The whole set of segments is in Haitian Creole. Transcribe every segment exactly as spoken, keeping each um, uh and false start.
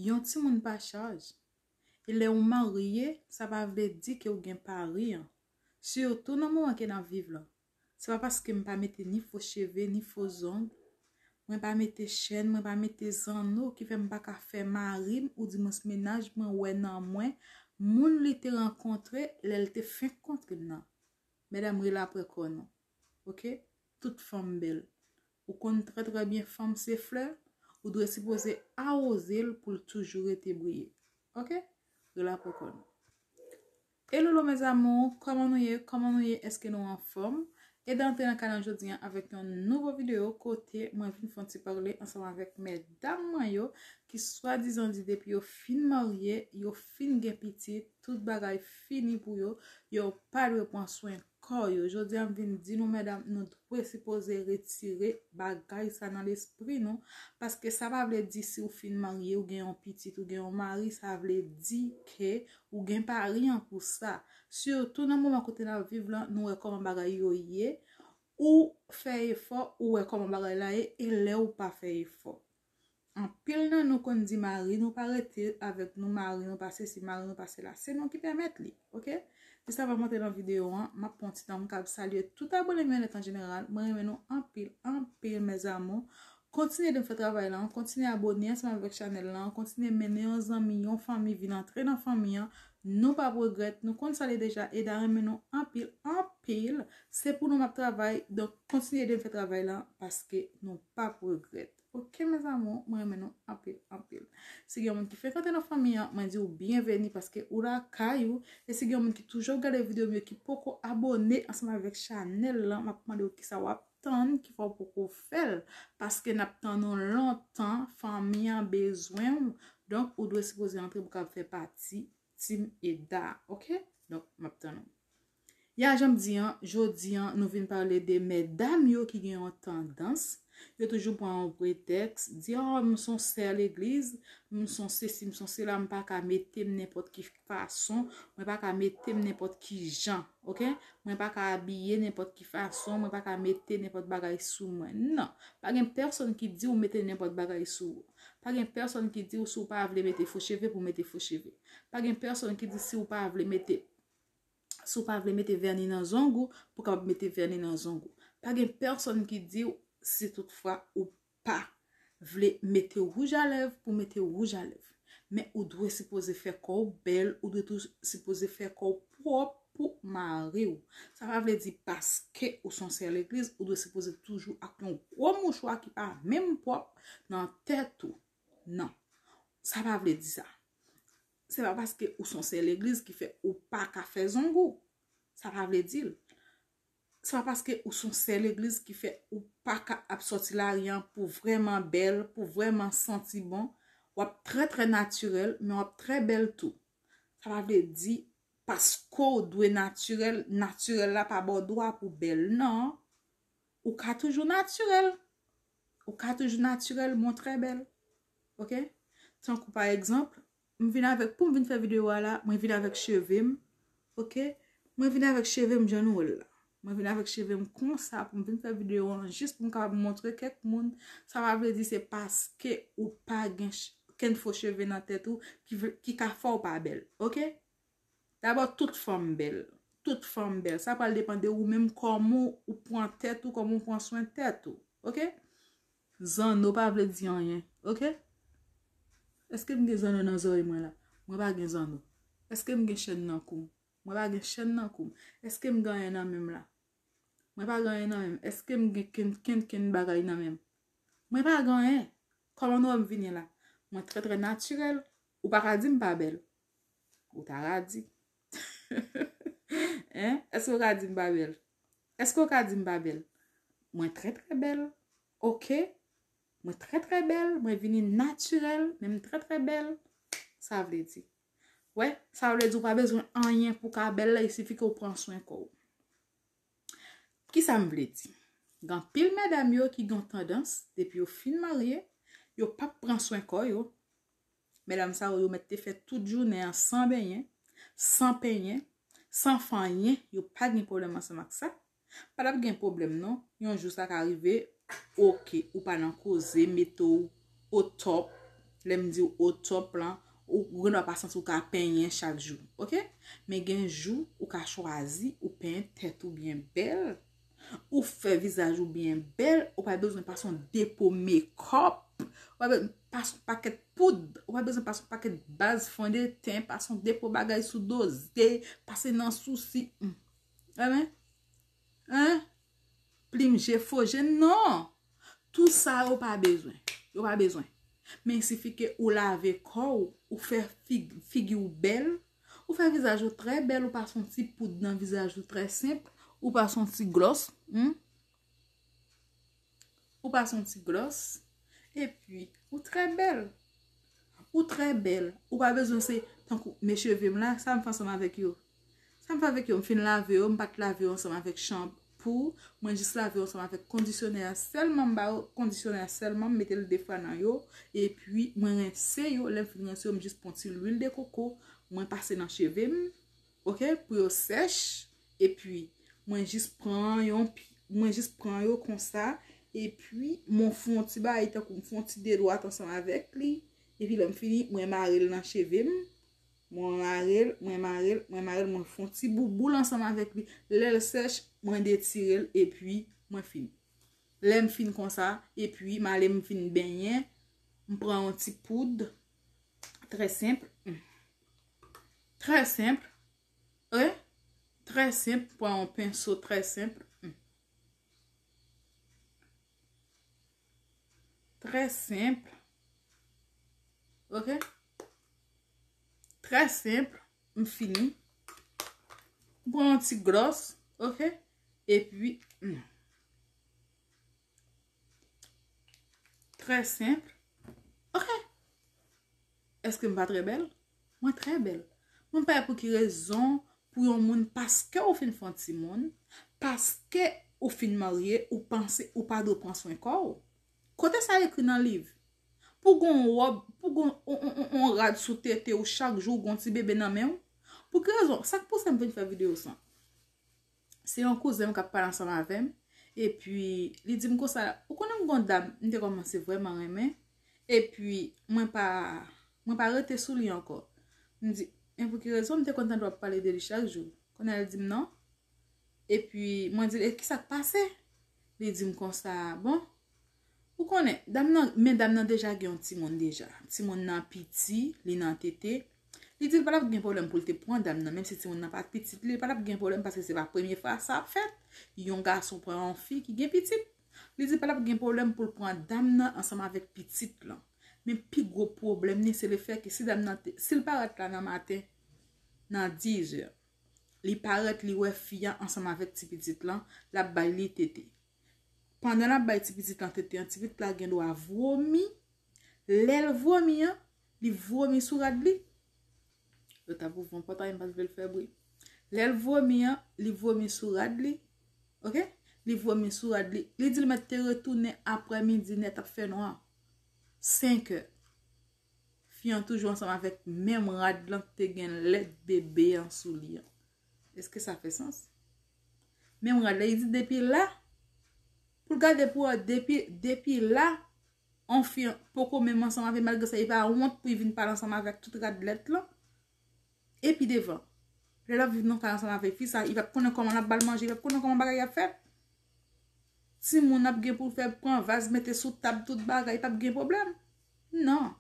Yon timoun pa chaj. E lè ou marye, sa pa vle di ke ou gen pari an. Sitou nan moman ke n ap viv lan. Se pa paske m pa mete ni fo cheve, ni fo zong, mwen pa mete chèn, mwen pa mete zanno ki fè m pa ka fè mari m, oudimwens mennaj mwen wè nan mwen, moun li te rankontre lè l te fenk kontre m nan. Medam, rele apre kò nou. Oke? Tout fanm bèl. Ou konn trè trè byen fanm se flè, ou dwe sipoze awoze l pou l toujou rete briye. Oke? Rele apre kò nou. Hello mes amours, kòman nou ye? Kòman nou ye? Èske nou anfòm? Eda antre nan kanal jodi an avèk yon nouvo videyo kote mwen vin fè yon ti pale ansanm avèk medam mwen yo ki swadizan di depi yo fin marye, yo fin gen pitit, tout bagay fini pou yo, yo pa dwe pran swen kò yo. Jodi a m vin di nou medam, nou dwe sipoze retire bagay sa nan lespri nou, paske sa pa vle di si ou fin marye, ou gen yon pitit, ou gen yon mari, sa vle di ke ou gen pari an pou sa. Sitou nan moman kote n ap viv lan, nou wè kòman bagay yo ye. Ou fè efò, ou wè kòman bagay la ye, e lè ou pa fè efò. Anpil nan nou konn di mari nou pa rete avèk nou, mari nou pa sesi, mari nou pa sela. Se nou ki pèmèt li, oke? Jis avan m antre nan videyo an, m ap pran ti tan pou m ka salye tout abone m yo nèt an jeneral. Mwen renmen nou anpil, anpil mes amours. Kontinye ede m fè travay la, kontinye abone ansanm avèk chanèl la, kontinye mennen yon zanmi, yon fanmi vin antre nan fanmi an. Nou p ap regrèt, nou konn sa l ye deja, Eda renmen nou anpil, anpil. Se pou nou m ap travay, donk kontinye ede m fè travay la, paske nou p ap regrèt. Oke mes amours, mwen renmen nou anpil, anpil. Si gen yon moun ki frekante nan fanmi an, mwen di w byenveni paske ou lakay ou. E si gen yon moun ki toujou ap gade videyo m yo ki poko abone ansanm avèk chanèl lan, m ap mande w kisa w ap tann ki fè w poko fè l. Paske n ap tann ou lontan, fanmi an bezwen w. Donk ou dwe sipoze antre pou w kapab fè pati Team Eda, oke? Donk m ap tann ou. Ya, jan m di an, jodi an, nou vin pale de medam yo ki gen yon tandans. Yo toujou pran yon pretèks, di, oh, m s on sè legliz, m s on sesi, m s on sela, m pa ka mete m nenpòt ki fason, mwen pa ka mete m nenpòt ki jan, oke? Mwen pa ka abiye nenpòt ki fason, mwen pa ka mete nenpòt bagay sou mwen. Non, pa gen pèsonn ki di w mete nenpòt bagay sou ou. Pa gen pèsonn ki di w si w pa vle mete fo cheve pou mete fo cheve. Pa gen pèsonn ki di si w pa vle mete Si w pa vle mete vèni nan zong ou, pou w kapab mete vèni nan zong ou. Pa gen pèsonn ki di w si toutfwa ou pa vle mete wouj a lèv pou mete wouj a lèv. Men ou dwe sipoze fè kò w bèl, ou dwe tou sipoze fè kò w pwòp pou mari w. Sa pa vle di paske ou s on sè legliz, ou dwe sipoze toujou ak yon gwo mouchwa ki pa menm pwòp nan tèt ou. Non. Sa pa vle di sa. Se pa paske ou s on sè legliz ki fè ou pa ka fè zong ou. Sa pa vle di l. Se pa paske ou s on sè legliz ki fè ou pa ka ap sòti lari an pou vrèman bèl, pou vrèman santi bon. W ap trè, trè natirèl, men w ap trè bèl tou. Sa pa vle di paske w dwe natirèl, natirèl la pa ba w dwa pou bèl, non. Ou ka toujou natirèl. Ou ka toujou natirèl, men w trè bèl. Oke? Tankou pa egzanp, m vin avèk, pou m vin fè videyo a la, mwen vin avèk cheve m. Oke? Mwen vin avèk cheve m jan nou wè l la. Mwen vin avèk cheve m konsa pou m vin fè videyo an, jis pou m kapab montre kèk moun. Sa pa vle di se paske ou pa gen ch-, kenn fo cheve nan tèt ou ki vle, ki ka fè w pa bèl. Oke? Dabò, tout fanm bèl. Tout fanm bèl. Sa pral depann de ou menm, kòman ou pran tèt ou, kòman ou pran swen tèt ou. Oke? Zanno pa vle di anyen. Oke? Èske m gen zanno nan zòrèy mwen la? Mwen pa gen zanno. Èske m gen chèn nan kou m? Mwen pa gen chèn nan kou m. Èske m gen anyen nan men m la? Mwen pa gen anyen nan men m. Èske m gen kenn, kenn, kenn bagay nan men m? Mwen pa gen anyen. Kòman nou wè m vini la? Mwen trè, trè natirèl. Ou pa ka di m pa bèl. Ou ta ka di. Hein? Èske w ka di m pa bèl? Èske w ka di m pa bèl? Mwen trè, trè bèl. Oke? Mwen trè, trè bèl. Mwen vini natirèl, men m trè, trè bèl. Sa vle di. Wè, sa vle di ou pa bezwen anyen pou w ka bèl la, il sifi ke w pran swen kò w. Kisa m vle di? Gen anpil medam yo ki gen yon tandans, depi yo fin marye, yo p ap pran swen kò yo. Medam sa yo, yo mèt te fè tout jounen an san benyen, san penyen, san fè anyen, yo pa gen pwoblèm ansanm ak sa. Pa t ap gen pwoblèm non, yon jou sa ka rive, oke, ou pa nan koze, mete w o top, Lè m di w o top lan, ou, ou gen dwa pa santi w ka penyen chak jou, oke? Men gen jou ou ka chwazi, ou penyen tèt ou byen bèl, ou fè vizaj ou byen bèl, ou pa bezwen pase yon depo makeup, ou pa bezwen pase yon pakèt poud, ou pa bezwen pase yon pakèt baz fondeten, pase yon depo bagay sou doze, pase nan sousi. Hmm. Amen. Hein? Plim je, fo je, non. Tou sa yo pa bezwen. Yo pa bezwen. Men il sifi ke ou lave kò w, ou fè fig, figi w bèl, ou fè vizaj ou trè bèl, ou pase yon ti poud nan vizaj ou trè senp, ou pase yon ti glòs, hmm? Ou pase yon ti glòs, epi ou trè bèl. Ou trè bèl. Ou pa bezwen se tankou men cheve m la, sa m fè ansanm avèk yo. Sa m fè avèk yo, m fin lave yo, m pa t lave yo ansanm avèk chanpou, mwen jis lave yo ansanm avèk kondisyonè a sèlman, m ba yo kondisyonè a sèlman, m mete l de fwa nan yo, epi mwen rense yo, lè m fin rense yo, m jis pran ti lwil de koko, mwen pase nan cheve m, oke, pou yo sèch, epi mwen jis pran yon pi-, mwen jis pran yo konsa, epi mwen fè yon ti bagay tankou m fè yon ti de dwat ansanm avèk li, epi lè m fini, mwen mare l nan cheve m, mwen mare l, mwen mare l, mwen mare l, mwen fè yon ti bouboul ansanm avèk li. Lè l sèch, mwen detire l, epi mwen fini. Lè m fin konsa, epi m ale m vin benyen, m pran yon ti poud, trè senp, hmm. Trè senp, oke? Trè senp, pran yon penso trè senp, hmm. Trè senp. Oke? Trè senp. M fini. M pran yon ti glòs. Oke? Epi, hmm. Trè senp. Oke? Èske m pa trè bèl? Mwen trè bèl. Mwen pa wè pou ki rezon pou yon moun, paske ou fin fè yon timoun, paske ou fin marye, ou panse ou pa dwe pran swen kò w. Kote sa ekri nan liv? Pou gon wòb, pou gon on, on, on, on rad sou tete ou chak jou ou gon ti bebe nan men w? Pou ki rezon? Sa k pouse m vin fè videyo sa? Se yon kouzen m k ap pale ansanm avè m. Epi, li di m konsa, ou konnen m gon dam, m te kòmanse vrèman renmen. Epi, mwen pa, mwen pa rete sou li ankò. M di, men pou ki rezon m te konn tande w ap pale de li chak jou? Kounye a, li di m non. Epi, mwen di l, e kisa k pase? Li di m konsa, bon, ou konnen, dam nan, men dam nan deja gen yon timoun deja. Timoun nan piti, li nan tete. Li di l pa t ap gen pwoblèm pou l te pran dam nan, menm si timoun nan pa t pitit li, li pa t ap gen pwoblèm paske se pa premye fwa sa ap fèt. Yon gason pran yon fi ki gen pitit. Li di l pa t ap gen pwoblèm pou l pran dam nan ansanm avèk pitit lan. Men pi gwo pwoblèm li, se lefètke si dam nan te, si l parèt la nan maten, nan diz è, li parèt, li wè fi a ansanm avèk ti pitit lan, l ap bay li tete. Pandan l ap bay ti pitit lan tete an, ti pitit la gen dwa vomi. Lè l vomi an, li vomi sou rad li. Yo t ap ouvri yon pòtay, m pa t vle l fè bri. Lè l vomi an, li vomi sou rad li. Oke? Li vomi sou rad li. Li di l mèt te retounen aprèmidi nèt, ap fè nwa. Senk è. Fi an toujou ansanm avèk menm rad lan ki te gen lèt bebe an sou li an. Èske sa fè sans? Menm rad la, li di depi la, pou l gade pou wè, depi, depi la, on fi an poko menm ansanm avè l, malgre sa, li pa wont pou li vin pale ansanm avè l ak tout rad lèt lan. Epi devan, lè l ap viv nan kay ansanm avèk fi sa, li p ap konnen kòman l ap ba l manje, li p ap konnen kòman bagay ap fèt. Timoun ap gen pou l fè pran vaz, mete sou tab, tout bagay, p ap gen pwoblèm. Non.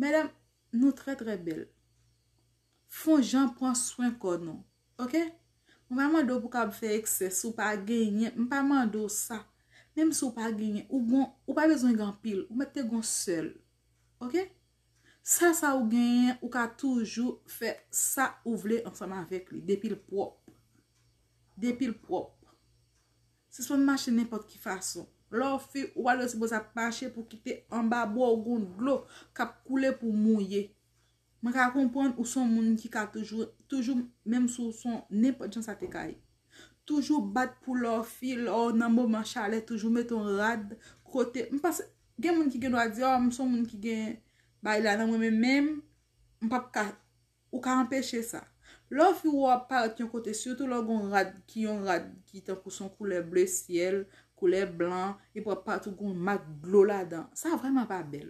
Medam, nou trè, trè bèl. Fon jan pran swen kò nou. Oke? Mwen pa mande w pou w kab fè eksè, si w pa genyen, m pa mande w sa. Menm si w pa genyen, ou gon, ou pa bezwen gen anpil, ou mèt te gon sèl. Oke? Sèl sa ou genyen, ou ka toujou fè sa ou vle ansanm avèk li, depi l pwòp. Depi l pwòp. Sispann mache nenpòt ki fason. Lè w fi, ou pa dwe sipoze ap mache pou kite anba bra w gon dlo k ap koule pou mouye. Mwen ka konprann ou se yon moun ki ka toujou, toujou, menm si w se yon nenpòt jan sa te ka ye. Toujou bat pou lè w fi, lè w nan moman chalè, toujou mete yon rad kote. M panse, gen moun ki gen dwa di, oh, m se yon moun ki gen bagay la nan mwen, men menm, m p ap ka, ou ka anpeche sa. Lè w fi w ap parèt yon kote, sitou lè w gen yon rad ki yon rad ki tankou se yon koulè ble syèl, koulè blan, epi w ap parèt ou gen yon mak dlo ladan. Sa vrèman pa bèl.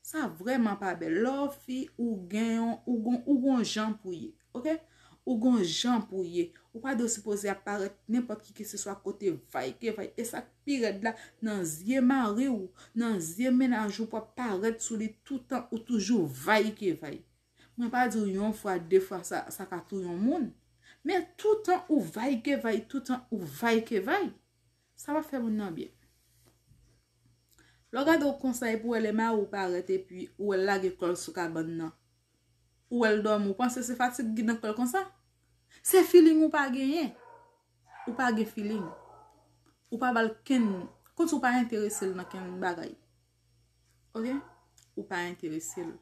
Sa vrèman pa bèl. Lè w fi, ou gen yon, ou gon, ou gon jan pou ye. Oke? Ou gon jan pou ye. Ou pa dwe sipoze ap parèt nenpòt ki keseswa kote vay ke vay. E sa k pi rèd la, nan zye mari w, nan zye mennaj ou, pou ap parèt sou li toutan ou toujou vay ke vay. Mwen pa di w yon fwa, de fwa, sa, sa ka touye yon moun. Men toutan ou vay ke vay, toutan ou vay ke vay, sa pa fè moun nan byen. Lè w gade w konsa epi w wè lè mari w parèt epi w wè l lage kò l sou kabann nan, ou wè l dòmi, ou panse se fatig ki nan kò l konsa? Se feeling ou pa genyen. Ou pa gen feeling. Ou pa ba l kenn, kòmsi w pa enterese l nan kenn bagay. Oke? Ou pa enterese l.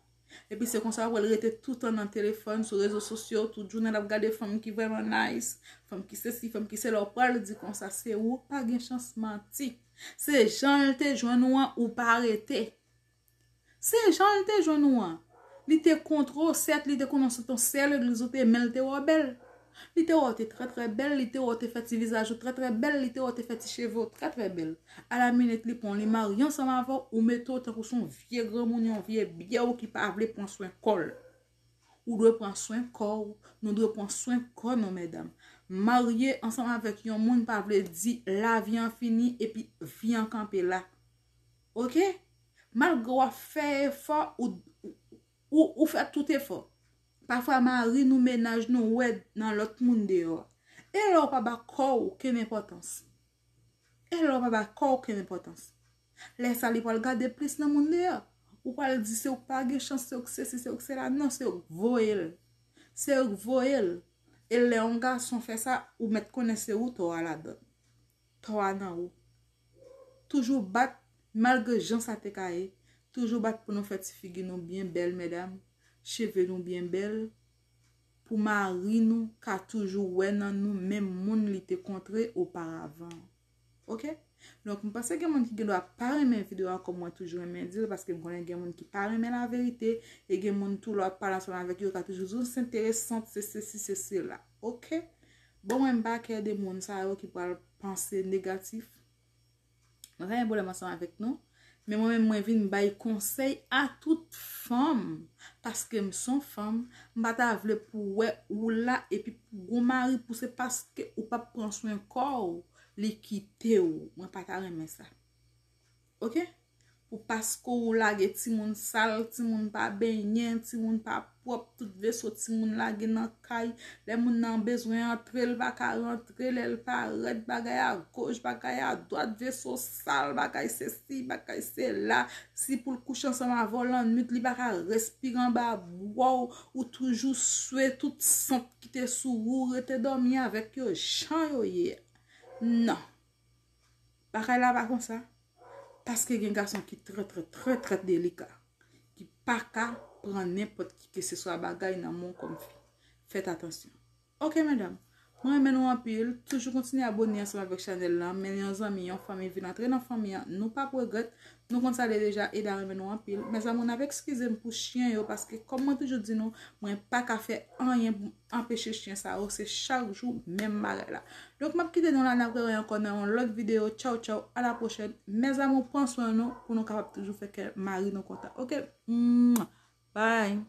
Epi se konsa w ap wè l rete toutan nan telefòn, sou rezo sosyo, tout jounen l ap gade fanm ki vrèman nice, fanm ki sesi, fanm ki sela, w pral di konsa se ou k pa gen chans manti. Se jan l te jwenn ou an, ou pa rete. Se jan l te jwenn ou an. Li te kontre w, sèt, li te konnen w sot yon sèl legliz ou te, men l te wè w bèl. Li te wè w te trè trè bèl, li te wè w te fè ti vizaj ou trè trè bèl, li te wè w te fè ti cheve w trè trè bèl. Alaminit li pran w, li marye ansanm avè w, ou mete w tankou se yon vye granmoun, yon vye byè w ki pa vle pran swen kò l. Ou dwe pran swen kò w, nou dwe pran swen kò nou, medam. Marye ansanm avèk yon moun pa vle di lavi an fini epi vi an kanpe la. Oke? Malgre w ap fè efò, ou, ou, ou fè tout efò. Pafwa mari nou, mennaj nou wè nan lòt moun deyò. E lè w pa ba kò w okenn enpòtans. E lè w pa ba kò w okenn enpòtans. Lè sa li pral gade plis nan moun deyò. Ou pral di se ou k pa gen chans, se ou k sesi, se ou k sela. Non, se ou k voye l. Se ou k voye l. E lè yon gason fè sa, ou mèt konnen se ou tò a ladan. Tò a nan ou. Toujou bat, malgre jan sa te ka ye, toujou bat pou nou fè ti figi nou byen bèl, medam, cheve nou byen bèl, pou mari nou ka toujou wè nan nou menm moun li te kontre oparavan. Oke? Donk, m panse gen moun ki gen dwa pa renmen videyo a kòm mwen toujou renmen di l, paske m konnen gen moun ki pa renmen laverite, e gen moun tou lè w ap pale ansanm avèk yo, yo ka toujou di w se enteresan, se sesi, se sela. Oke? Bon, mwen m pa kè de moun sa yo ki pral panse negatif. Mwen pa gen pwoblèm ansanm avèk nou. Men mwen menm mwen vin bay konsèy a tout fanm. Paske m se yon fanm, m pa ta vle pou w wè ou la epi pou gon mari pou se paske ou p ap pran swen kò w, li kite w. Mwen pa ta renmen sa. Oke? Pou paske ou lage timoun sal, timoun pa benyen, timoun pa pwòp, tout veso timoun lage nan kay. Lè moun nan bezwen antre, l pa ka rantre, lè l parèt, bagay a goch, bagay a dwat, veso sal, bagay sesi, bagay sela. Si pou l kouche ansanm avè w lannwit, li pa ka respire anba bwa w, ou toujou swe tout sant ki te sou ou, rete dòmi avèk yo jan yo ye. Non. Bagay la pa konsa. Paske gen gason ki trè, trè, trè, trè delika, ki pa ka pran nenpòt ki keseswa bagay nan men w kòm fi. Fèt atansyon. Oke, medam. Mwen renmen nou anpil. Toujou kontinye abòne ansanm avèk chanèl lan. Men yon zanmi, yon fanmi vin antre nan fanmi an. Nou p ap regrèt. Nou konn sa l ye deja, Eda renmen nou anpil. Mezanmi, n ap eskize m pou chen yo, paske kòm mwen toujou di nou, mwen pa ka fè anyen pou m anpeche chen sa yo. Se chak jou menm bagay la. Donk, m ap kite nou la, n ap rewè ankò nan yon lòt videyo. Tchaw, tchaw, a la pwochèn. Mes amours, pran swen nou pou nou kapab toujou fè kè mari nou kontan. Oke? Mwah. Bye.